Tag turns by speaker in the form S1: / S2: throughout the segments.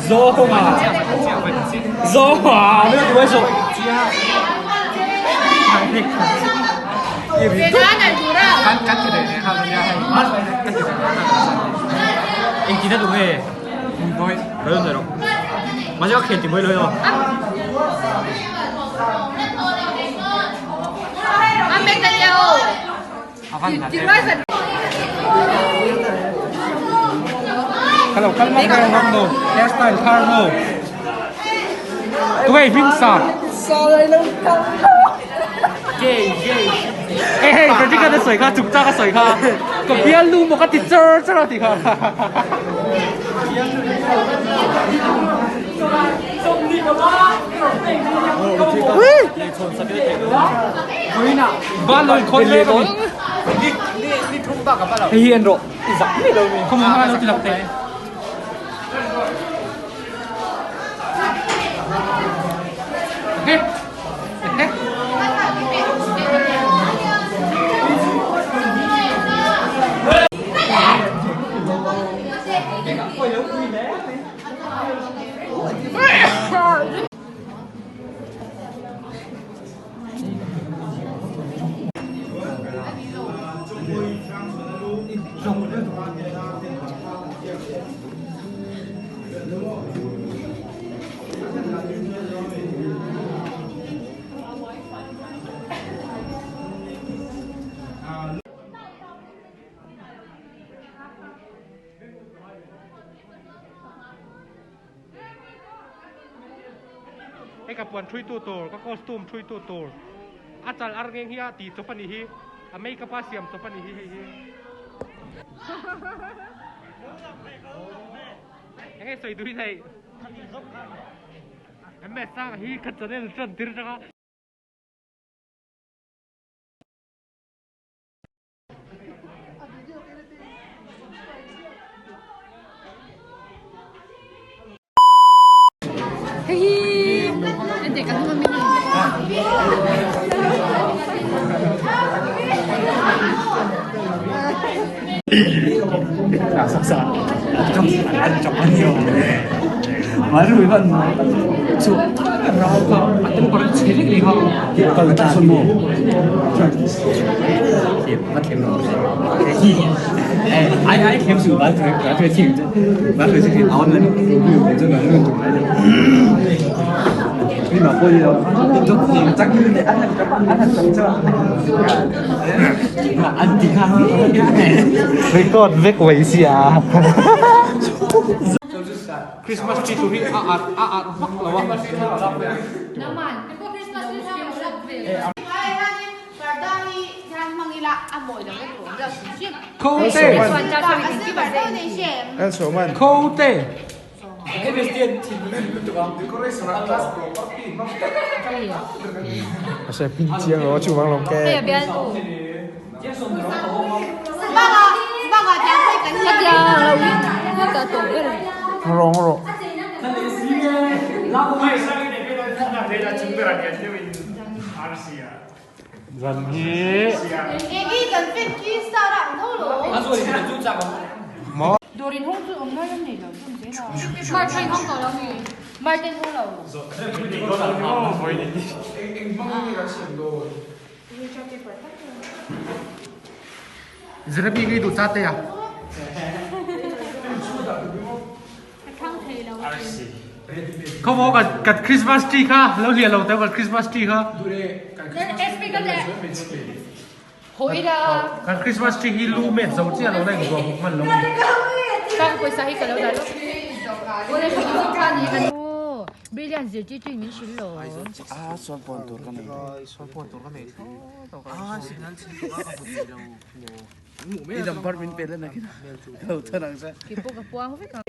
S1: Zawnga. Zawnga. Engtin a duh nge? Mahse ka khel ti mai lo emaw. Ka lo kal mak reng ram lo, hairstyle thar lo. Tunge i hming sa? Hei hei Frederick a sawi kha chuk chak a sawi kha ka bialnu maw ka ti char char a ti kha. Ban lo inkhawt mek a ni. Hei hi en rawh. Khawm hma lo ti lang teh. Okay. Okay. Hei ka puan thui tu tur ka costume thui tu tur a chal ar ngeng hi a tih chawp a nih hi a makeup a siam chawp a nih hi hei hi eng nge sawi duh hi theih ms a hi ka channel tan tir atanga. Record vek mai sia. Christmas tree tur hi a at a at vak lo a. Khote. Khote. Zan hi. Zirabi ngai duh cha te a. Khaw kan kan Christmas tree kha lo hliah lo teh kan Christmas tree kha. Kan Christmas tree hi lu met zo chiah lo na engzuah bawk hman lo a ni.
S2: Brilliant zirtirtu in min hrilh lo.
S3: A sawn pawn tur ka nei.
S4: Sawn pawn tur ka nei thlawt a.
S3: I number min pe la nakin ka lo thawn ang che.
S2: Kei pawh ka puang vek ang.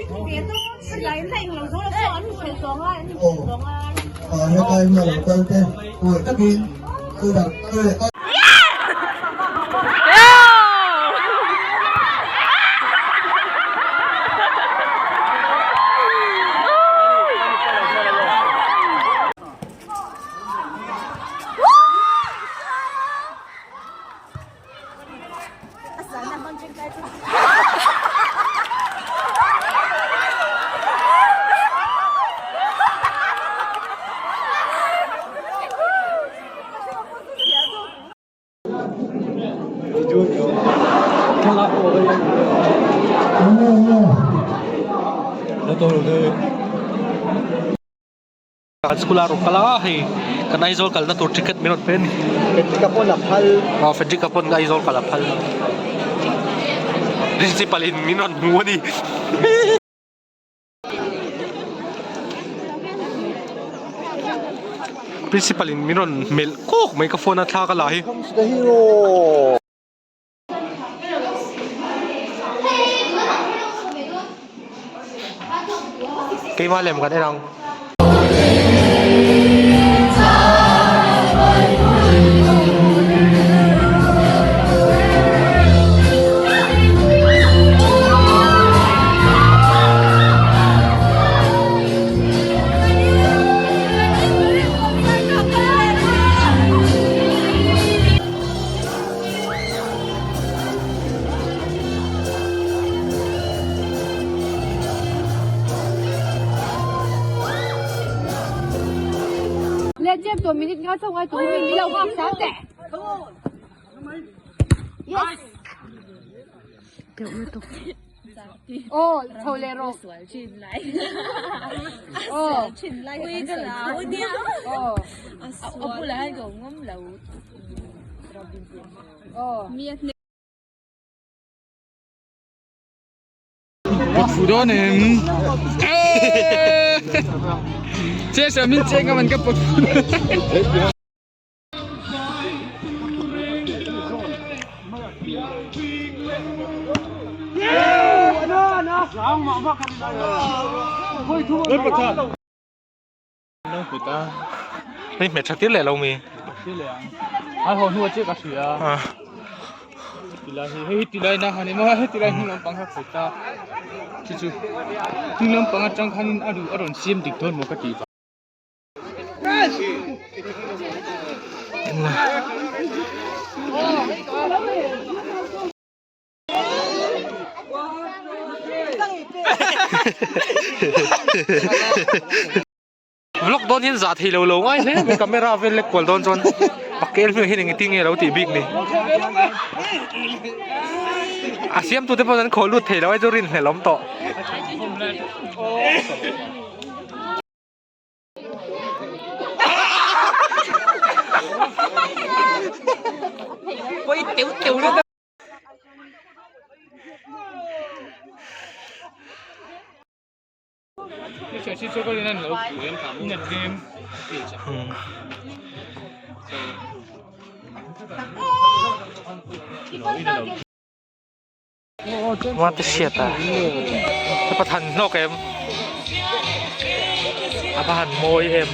S1: Kan school a rawn kal a hei kan Aizawl kalna tur ticket min rawn pe a ni.
S3: Frederick-a pawn a phal.
S1: Aw Frederick-a pawn Aizawl kal a phal. Principal in min rawn hmu a ni. Principal in min rawn melh kawk mai ka phone a thla ka la hi.
S3: The hero.
S1: Keimah lem kan en ang.
S4: Put dawn em? Che sa min che ngaman ka put.
S1: Hei hmet tha tir leh lo mi.
S4: Ai ho hnu a che ka hria. Tilai hi hei tilai na han emaw hei tilai hnung lampang kha khawi ta. Chu chu hnung lampang atang khanin a duh a rawn siam dik dawn maw ka ti.
S1: Vlog dawn hian zah thei lo lo ngai hle mai camera vel lek kual dawn chuan pakel hming hian engtin nge lo tih bik ni a siam tute pawh an khaw lut thei lo ai chu rinhlelh awm tawh. Mate hriat a ka pathan hlawk em a va han mawi em.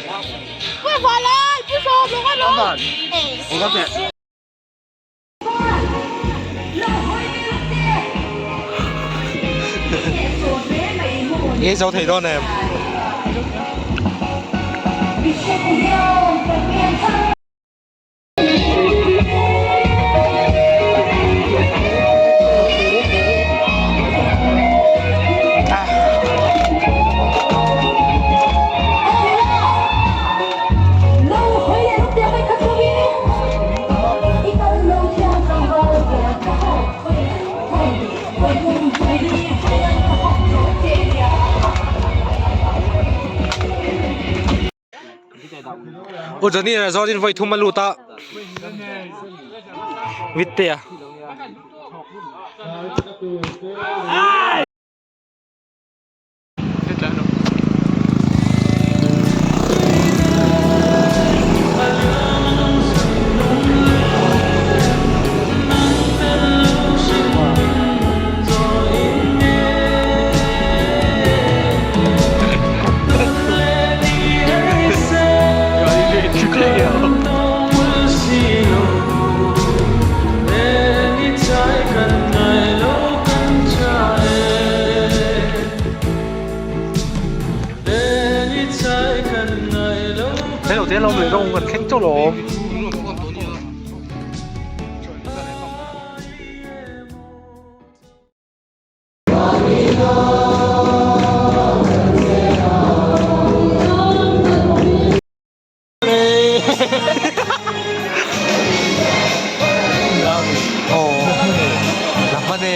S1: Nghe zo thei dawn em. U Johnny a zawnin vawi thum a lut a Vittea. Hello te lawm leh rawng kan thleng chauh lawm. Aw, lam a ne.